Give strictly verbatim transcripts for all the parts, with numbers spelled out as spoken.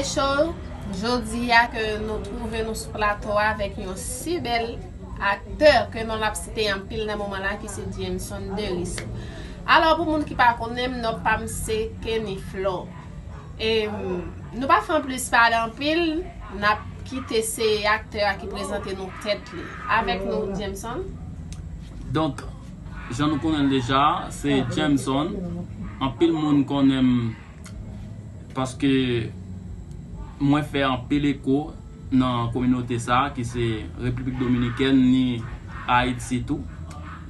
Show, jodi a ke nou twouve nou sou plato a avèk yon si bèl aktè ke nou ap site anpil nan moman la, ki se Jameson Deris. Alò, pou moun ki pa konnen m, non pa m se Kenny Flore. E, nou pa fè anplis pale anpil, n ap kite se aktè a ki prezante nou tèt li. Avèk nou, Jameson. Donk, jan nou konnen l deja, se Jameson. Anpil moun konnen m paske mwen fè anpil eko nan kominote sa a, ki se Repiblik Dominikèn, ni Ayiti tou.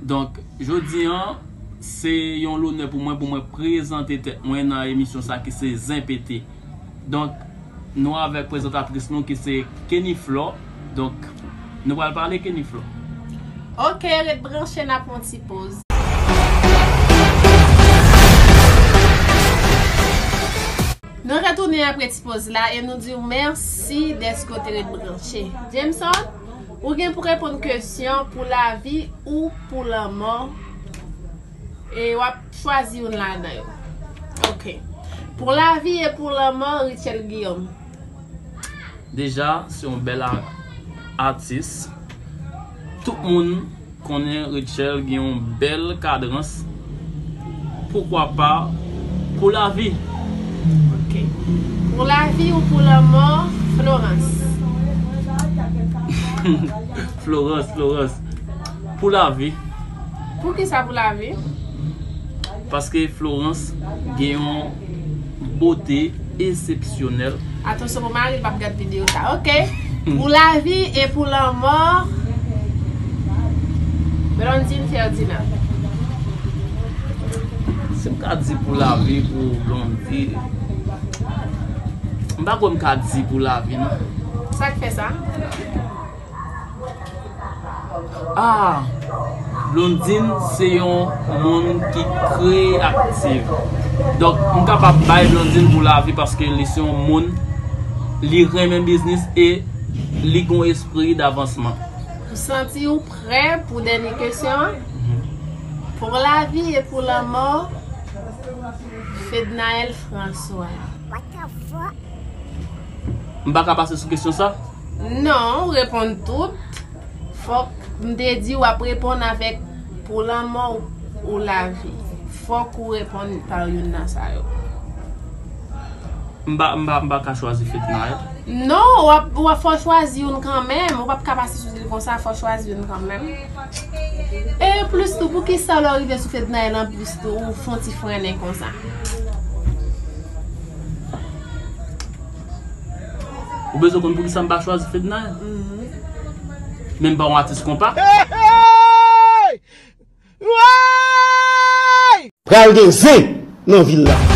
Donk, jodi a, se yon lonè pou mwen, pou mwen prezante tèt mwen nan emisyon sa ki se Zen Pete. Donk, nou avèk prezantatris nou ki se Kenny Flore. Donk, nou pral pale Kenny Flore. Ok, ret branche, n ap pran ti poz. Nou retounen apre ti poz la e nou di w mèsi dèske w te ret branche. Jameson, ou gen pou reponn kesyon pou lavi ou pou lanmò. E w ap chwazi youn ladan yo. Ok. Pou lavi e pou lanmò, Rutshelle Guillaume. Deja, se yon bèl a- atis. Tout moun konnen Rutshelle gen yon bèl kadrans. Poukwa pa pou lavi? Ok. Pou lavi ou pou lanmò, Florence? Florence, Florence. Pou lavi. Poukisa pou lavi? Paske Florence gen yon bote eksepsyonèl. Atansyon pou mari l p ap gad videyo sa. Ok. Pou lavi e pou lanmò, Blondine Ferdinand. Si m ka di pou lavi, pou Blondine, m pa kwè m ka di pou lavi, non. Sa k fè sa? Ah, Blondine se yon moun ki kreyatif. Donk, m kapab bay Blondine pou lavi paske li se yon moun, li renmen biznis e li gen yon espri davansman. Ou santi ou prè pou dènye kesyon an? Pou lavi e pou lanmò, Fednaelle François. M pa ka pase sou kesyon sa? Non, ou reponn tout. Fòk m te di w ap reponn avèk pou lanmò ou lavi. Fòk ou reponn pa youn nan sa yo. M pa, m pa, m pa ka chwazi Fednaelle. Non, w ap, w ap fò chwazi youn kanmenm. Ou p ap ka pase sou li konsa, fò chwazi youn kanmenm. E plis tou, poukisa lè w rive sou Fednaelle anplis tou, ou fè yon ti frennen konsa? Ou bezwen konn poukisa m pa chwazi Fednaelle? Men m pa yon atis konpa. Pral gen zen nan vil la.